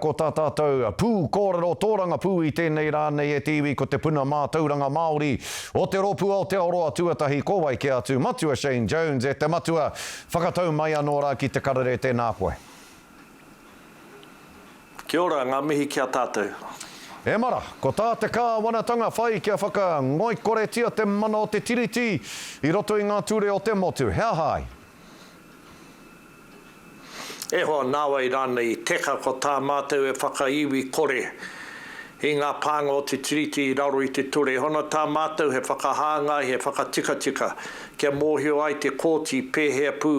Ko tā tātou pū kōrero tōrangapū i tēnei rā nei e te iwi ko te puna mātauranga Māori o te Rōpū Aotearoa tuatahi ko wai kē atu Matua Shane Jones e te matua whakatau mai anō rā ki te karere tēnā koe. Kia ora, ngā mihi ki a tātou. E mara, ko tā te kāwanatanga whai kia whakangoikoretia te mana o te Tiriti i roto i ngā ture o te motu, he aha ai? E hoa, nāwai rānei i teka ko tā mātou e whakaiwi kore i ngā pānga o te Tiriti i raro i te ture. Hona tā mātou he whakahāngai, he whakatikatika, kia mōhio ai te kōti pēhea pū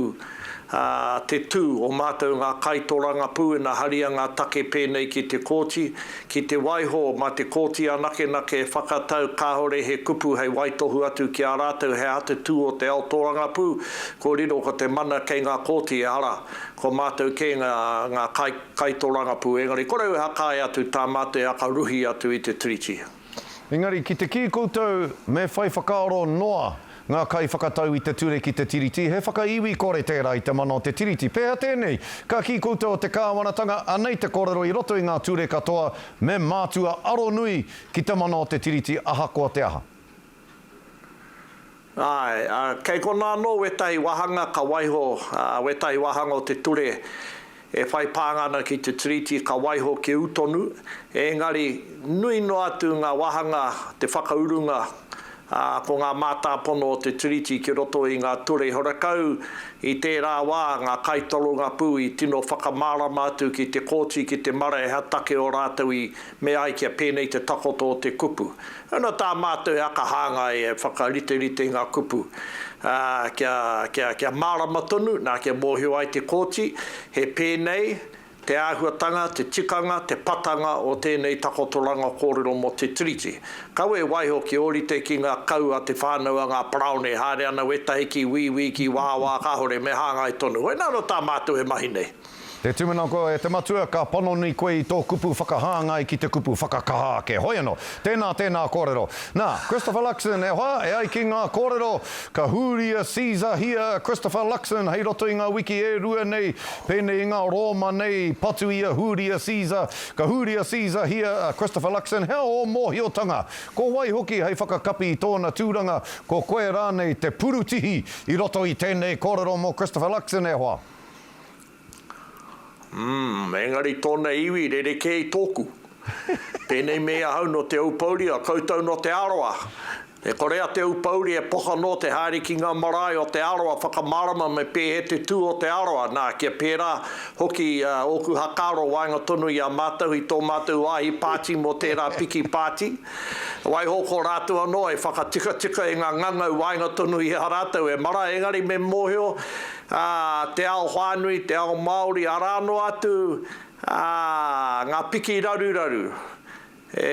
te tū o mātou ngā kaitorangapū ina haria ngā take pēnei ki te kōti, ki te waiho mā te kōti anakenake e whakatau kāore he kupu hei waitohu atu ki a rātou he aha te tū o te ao tōrangapū, Kua riro ko te mana kei ngā kōti, ehara, ko mātou kē ngā, ngā kai, kaitōrangapū, engari kore au e hakaae atu tā mātou e akaruhi atu i te Tiriti. Engari, ki te kī koutou me whai whakaaro noa ngā kaiwhakatau i te ture ki te Tiriti, he whakaiwi kore tērā i te mana o te Tiriti. Pēhea tēnei? Ka kī koutou o te Kāwanatanga, anei te kōrero i roto i ngā ture katoa, me mātua aronui ki te mana o te Tiriti ahakoa te aha. Āe, ā, kei konā anō wētahi wāhanga ka waiho, ā, wētahi wāhanga o te ture e whai pānga ana ki te Tiriti ka waiho ki ū tonu, engari nui noa atu ngā wāhanga, te whakaurunga, ā, ko ngā mātāpono o te Tiriti ki roto i ngā ture. Horakau i tērā wā ngā kaitoronga pū i tino whakamārama atu ki te kōti, ki te marae he take o rātou i mea ai kia pēnei te takoto o te kupu. Ana tā mātou he aka hāngai e whakariterite i ngā kupu, ā, kia, kia, kia mārama tonu, nā, kia mōhio ai te kōti, he pēnei te āhuatanga, te tikanga, te patanga o tēnei takotoranga kōrero mō te Tiriti. Kaua e waiho kia ōrite ki ngā kau a te whānau a ngā paraone, haere ana wētahi ki wīwī, ki wāwā, kāore, me hāngai tonu. Hoinānō tā mātou e mahi nei. Te tūmanako e te matua, ka panoni koe i tō kupu whakahāngai ki te kupu whakakaha ake. Hoi anō, tēnā, tēnā kōrero. Nā, Christopher Luxon, e hoa, e ai ki ngā kōrero, ka hūria Caesar-hia Christopher Luxon hei roto i ngā wiki e rua nei, pēnei i ngā Rōma nei, patu i a Hūria Caesar, ka hūria Caesar-hia Christopher Luxon, hea ō mōhiotanga? Ko wai hoki hei whakakapi i tōna tūranga, ko koe rānei te purutihi i roto i tēnei kōrero mō Christopher Luxon, e hoa? Umm, engari tōna iwi rerekē i tōku. Pēnei me ahau nō Te Aupōuri, a koutou nō Te Arawa. E kore a Te Aupōuri e poka nō te haere ki ngā marae o Te Arawa whakamārama me pēhea te tū o Te Arawa, nā, kia pērā hoki ōku hakaaro waenga tonu i a mātou i tō mātou wāhi pāti mō tērā piki pāti. Waiho ko rātou anō e whakatikatika i ngā ngangau waenga tonu i a rātou e mara, engari me mōhio, Ā, te ao whānui, te ao Māori, arā noa atu, ā, ngā piki raruraru e,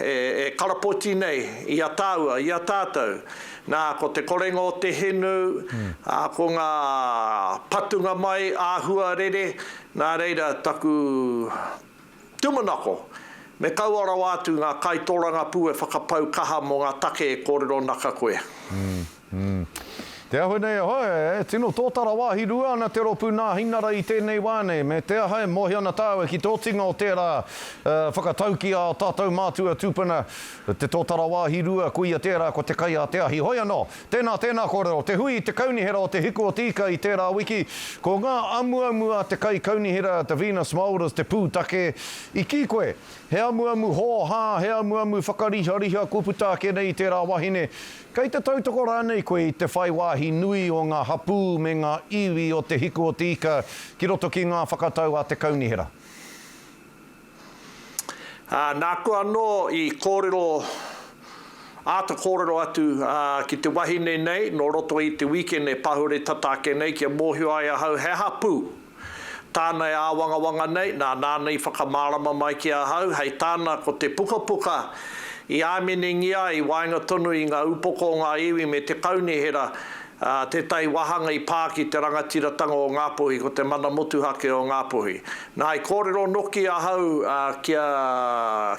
e, e karapoti nei i a tāua, i a tātou. Nā, ko te korenga o te hinu, ā, ko ngā patunga mai āhua rere, nā reira taku tūmanako, me kaua rawa atu ngā kaitōrangapū e whakapau kaha mō ngā take e kōrero naka koe. Mm. Te ahu nei, hoi, e tino tōtara wāhi rua ana te rōpū Nāhinara i tēnei wā nei, me te aha e mōhio ana tāua ki te otinga o tērā whakatauki a ō tātou mātua tūpuna, te tōtara wāhi rua, koia tērā ko te kai a te ahi. Hoi anō, tēnā, tēnā kōrero, te hui i te kaunihera o Te Hiku o Te Ika i tērā wiki, ko ngā amuamu a te kaikaunihera Davina Smolders te pūtake, i kī koe, he amuamu hōhā, he amuamu whakarihariha kua puta ake nei i tērā wahine, Kei te tautoko rānei koe i te whai wāhi nui o ngā hapū me ngā iwi o Te Hiku o Te Ika ki roto ki ngā whakatau a te kaunihera? Ā, nāku anō i kōrero, āta kōrero atu ki te wahine nei nō roto i te wīkene pahure tata ake nei kia mōhio ai ahau he aha pū Tāna e āwangawanga nei, nā, nāna i whakamārama mai ki ahau, hei tāna ko te pukapuka i āmenengia ai i waenga tonu i ngā upoko o ngā iwi me te kaunihera, ā, tētahi wāhanga i pā ki te rangatiratanga o Ngāpuhi, ko te mana motuhake o Ngāpuhi. Nā, i kōrero noki ahau, ā, kia,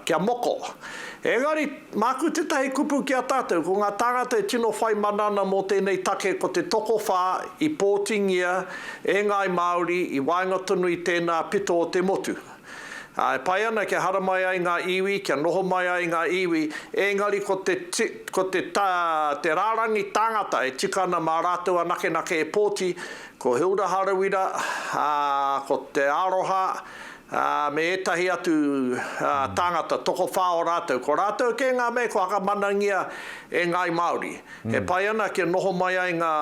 kia moko. Engari, Māku tētahi kupu ki a tātou, ko ngā tāngata e tino whai mana ana mō tēnei take ko te tokowhā i pōtingia e Ngāi Māori i waenga tonu i tēnā pito o te motu. Ā, e pai ana kia haramai ai ngā iwi, kia noho mai ai ngā iwi, engari ko te, ko te, te rārangi tāngata e tika ana mā rātou anakenake e pōti, ko Hilda Harawira, ā, ko Te Aroha, ā, me ētahi atu, ā, tāngata, tokowhā o rātou. Ko rātou kē ngā mea kua whakamanangia e Ngāi Māori. E pai ana kia noho mai ai ngā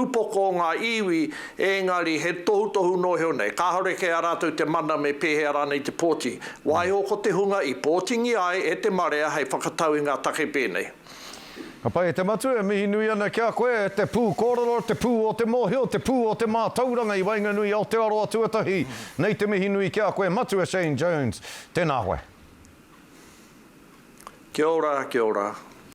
upoko o ngā iwi, engari he tohutohu noa iho nei, kāore kei a rātou te mana me pēhea rānei te pōti. Waiho ko te hunga i pōtingia ai e te marea hei whakatau i ngā take pēnei. Ka pai e te matua, e mihi nui ana ki a koe, te pū kōrero, te pū o te mōhio, te pū o te mātauranga i waenganui i Aotearoa tuatahi. Nei te mihi nui ki a koe, Matua Shane Jones. Tēnā koe. Kia ora, kia ora.